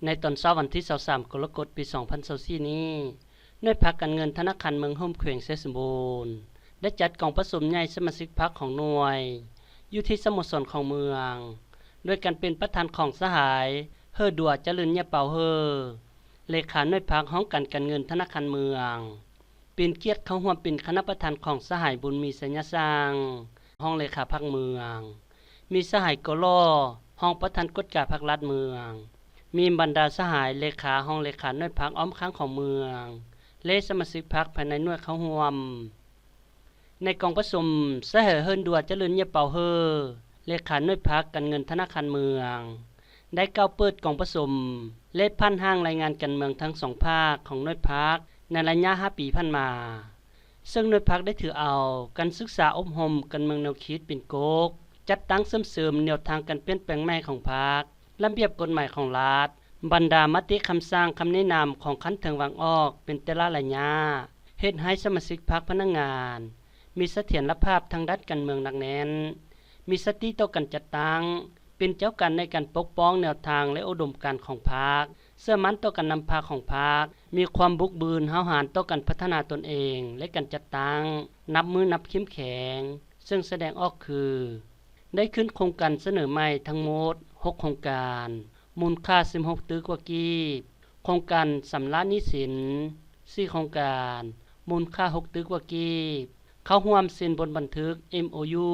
ໃນຕອນເຊົ້າວັນທີຊາວສາມ ກໍລະກົດ ປີສອງພັນຊາວສີ່ນີ້, ໜ່ວຍພັກການເງິນທະນາຄານເມືອງໂຮມ ແຂວງໄຊສົມບູນ ໄດ້ຈັດກອງປະຊຸມໃຫຍ່ສະມາຊິກພັກຂອງໜ່ວຍ ຢູ່ທີ່ສະໂມສອນຂອງເມືອງ ໂດຍການເປັນປະທານຂອງສະຫາຍ ເຮີດັວ ຈະເລີນເຍຍເປົາເຮີ ເລຂາໜ່ວຍພັກຫ້ອງການການເງິນທະນາຄານເມືອງ, ເປັນກຽດເຂົ້າຮ່ວມເປັນຄະນະປະທານຂອງສະຫາຍ ບຸນມີ ໄຊຍະສ້າງ ຮອງເລຂາພັກເມືອງ, ມີສະຫາຍ ກໍລໍ ຮອງປະທານກວດກາພັກລັດເມືອງ, ມີບັນດາສະຫາຍເລຂາ, ຮອງເລຂາໜ່ວຍພັກອ້ອມຂ້າງຂອງເມືອງ ແລະ ສະມາຊິກພັກພາຍໃນໜ່ວຍເຂົ້າຮ່ວມ. ໃນກອງປະຊຸມ, ສະຫາຍ ເຮີນດັວ ຈະເລີນເຍຍເປົາເຮີ ເລຂາໜ່ວຍພັກການເງິນທະນາຄານເມືອງ ໄດ້ກ່າວເປີດກອງປະຊຸມ ແລະ ຜ່ານຮ່າງລາຍງານການເມືອງທັງສອງພາກຂອງໜ່ວຍພັກໃນໄລຍະຫ້າປີຜ່ານມາ, ເຊິ່ງໜ່ວຍພັກໄດ້ຖືເອົາການສຶກສາອົບຮົມການເມືອງແນວຄິດເປັນກົກ, ຈັດຕັ້ງເສີມເສີມແນວທາງການປ່ຽນແປງໃໝ່ຂອງພັກ, ລະບຽບກົດໝາຍຂອງລັດ, ບັນດາມະຕິຄຳສັ່ງຄຳແນະນຳຂອງຂັ້ນເທິງວາງອອກເປັນແຕ່ລະໄລຍະ, ເຮັດໃຫ້ສະມາຊິກພັກພະນັກງານ ມີສະຖຽນລະພາບທາງດ້ານການເມືອງໜັກແໜ້ນ, ມີສະຕິຕໍ່ການຈັດຕັ້ງ, ເປັນເຈົ້າການໃນການປົກປ້ອງແນວທາງ ແລະ ອຸດົມການຂອງພັກ, ເຊື່ອໝັ້ນຕໍ່ການນຳພາຂອງພັກ, ມີຄວາມບຸກບືນຫ້າວຫານຕໍ່ການພັດທະນາຕົນເອງ ແລະ ການຈັດຕັ້ງ ນັບມື້ນັບເຂັ້ມແຂງ, ເຊິ່ງສະແດງອອກຄື ໄດ້ຂຶ້ນໂຄງການສະເໜີໃໝ່ທັງໝົດຫົກໂຄງການ, ມູນຄ່າສິບຫົກຕື້ກວ່າກີບ, ໂຄງການຊຳລະໜີ້ສິນສີ່ໂຄງການ, ມູນຄ່າຫົກຕື້ກວ່າກີບ, ເຂົ້າຮ່ວມເຊັນບົດບັນທຶກ ເອັມໂອຢູ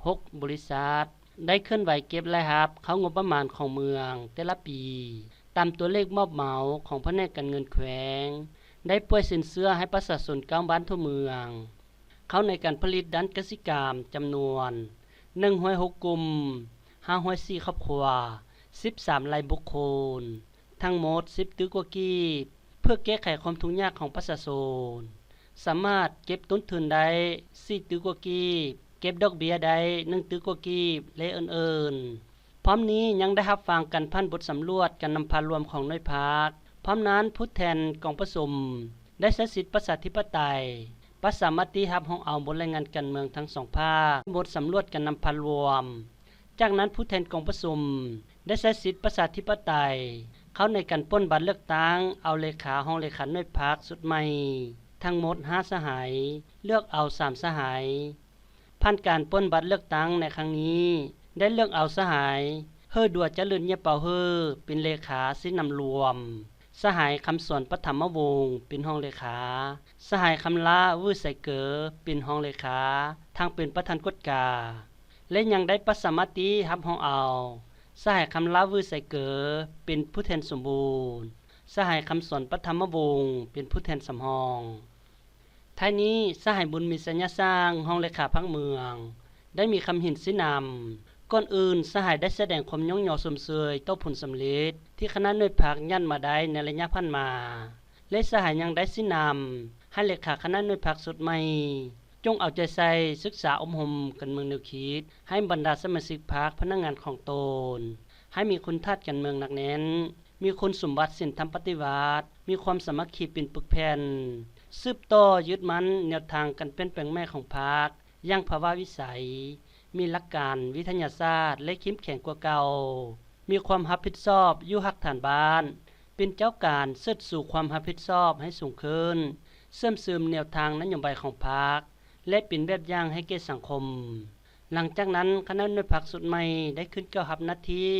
ຫົກບໍລິສັດ, ໄດ້ເຄື່ອນໄຫວເກັບລາຍຮັບເຂົ້າງົບປະມານຂອງເມືອງແຕ່ລະປີ ຕາມຕົວເລກມອບເໝົາຂອງພະແນກການເງິນແຂວງ, ໄດ້ປ່ອຍສິນເຊື່ອໃຫ້ປະຊາຊົນເກົ້າບ້ານທົ່ວເມືອງ ເຂົ້າໃນການຜະລິດດ້ານກະສິກຳຈຳນວນໜຶ່ງຮ້ອຍຫົກກຸ່ມ, ຫ້າຮ້ອຍສີ່ຄອບຄົວ, ສິບສາມລາຍບຸກຄົນ, ທັງໝົດສິບຕື້ກວ່າກີບ, ເພື່ອແກ້ໄຂຄວາມທຸກຍາກຂອງປະຊາຊົນ, ສາມາດເກັບຕົ້ນທຶນໄດ້ສີ່ຕື້ກວ່າກີບ, ເກັບດອກເບ້ຍໄດ້ໜຶ່ງຕື້ກວ່າກີບ ແລະ ອື່ນໆ. ພ້ອມນີ້ຍັງໄດ້ຮັບຟັງການຜ່ານບົດສຳຫຼວດການນຳພາລວມຂອງໜ່ວຍພັກ. ພ້ອມນັ້ນ, ຜູ້ແທນກອງປະຊຸມໄດ້ໃຊ້ສິດປະຊາທິປະໄຕ ປະຊາມະຕິຮັບຮອງເອົາບົດລາຍງານການເມືອງທັງສອງພາກ, ບົດສຳຫຼວດການນຳພາລວມ. ຈາກນັ້ນ, ຜູ້ແທນກອງປະຊຸມໄດ້ໃຊ້ສິດປະຊາທິປະໄຕ ເຂົ້າໃນການປ່ອນບັດເລືອກຕັ້ງເອົາເລຂາ, ຮອງເລຂາໜ່ວຍພັກຊຸດໃໝ່ ທັງໝົດຫ້າສະຫາຍ, ເລືອກເອົາສາມສະຫາຍ. ຜ່ານການປ່ອນບັດເລືອກຕັ້ງໃນຄັ້ງນີ້ ໄດ້ເລືອກເອົາສະຫາຍ ເຮີດວ ຈະເລີນ ເຍຍເປົາເຮີ ເປັນເລຂາຊີ້ນຳລວມ, ສະຫາຍ ຄຳສອນ ປະຖຳມະວົງ ເປັນຮອງເລຂາ, ສະຫາຍ ຄຳລາ ວືໄສເກີ ເປັນຮອງເລຂາ ທັງເປັນປະທານກວດກາ ແລະ ຍັງໄດ້ປະຊາມະຕິຮັບຮອງເອົາ ສະຫາຍ ຄຳລາ ວືໄສເກີ ເປັນຜູ້ແທນສົມບູນ, ສະຫາຍ ຄຳສອນ ປະຖຳມະວົງ ເປັນຜູ້ແທນສຳຮອງ. ທ້າຍນີ້, ສະຫາຍ ບຸນມີ ໄຊຍະສ້າງ ຮອງເລຂາພັກເມືອງ ໄດ້ມີຄຳເຫັນຊີ້ນຳ. ກ່ອນອື່ນ, ສະຫາຍໄດ້ສະແດງຄວາມຍ້ອງຍໍຊົມເຊີຍຕໍ່ຜົນສຳເລັດທີ່ຄະນະໜ່ວຍພັກຍາດມາໄດ້ໃນໄລຍະຜ່ານມາ ແລະ ສະຫາຍຍັງໄດ້ຊີ້ນຳໃຫ້ເລຂາຄະນະໜ່ວຍພັກຊຸດໃໝ່ ຈົ່ງເອົາໃຈໃສ່ສຶກສາອົບຮົມການເມືອງແນວຄິດໃຫ້ບັນດາສະມາຊິກພັກພະນັກງານຂອງຕົນ ໃຫ້ມີຄຸນທາດການເມືອງໜັກແໜ້ນ, ມີຄຸນສົມບັດສິນທຳປະຕິວັດ, ມີຄວາມສາມັກຄີເປັນປຶກແຜ່ນ, ສືບຕໍ່ຍຶດໝັ້ນແນວທາງການປ່ຽນແປງໃໝ່ຂອງພັກຢ່າງພາວະວິໄສ, ມີຫຼັກການວິທະຍາສາດ ແລະ ເຂັ້ມແຂງກວ່າເກົ່າ, ມີຄວາມຮັບຜິດຊອບຢູ່ຮາກຖານບ້ານ, ເປັນເຈົ້າການເຊີດຊູຄວາມຮັບຜິດຊອບໃຫ້ສູງຂຶ້ນ, ເຊື່ອມຊຶມແນວທາງນະໂຍບາຍຂອງພັກ ແລະ ເປັນແບບຢ່າງໃຫ້ແກ່ສັງຄົມ. ຫຼັງຈາກນັ້ນ, ຄະນະໜ່ວຍພັກຊຸດໃໝ່ໄດ້ຂຶ້ນກ່າວຮັບໜ້າທີ່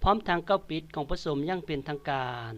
ພ້ອມທັງກ່າວປິດກອງປະຊຸມຢ່າງເປັນທາງການ.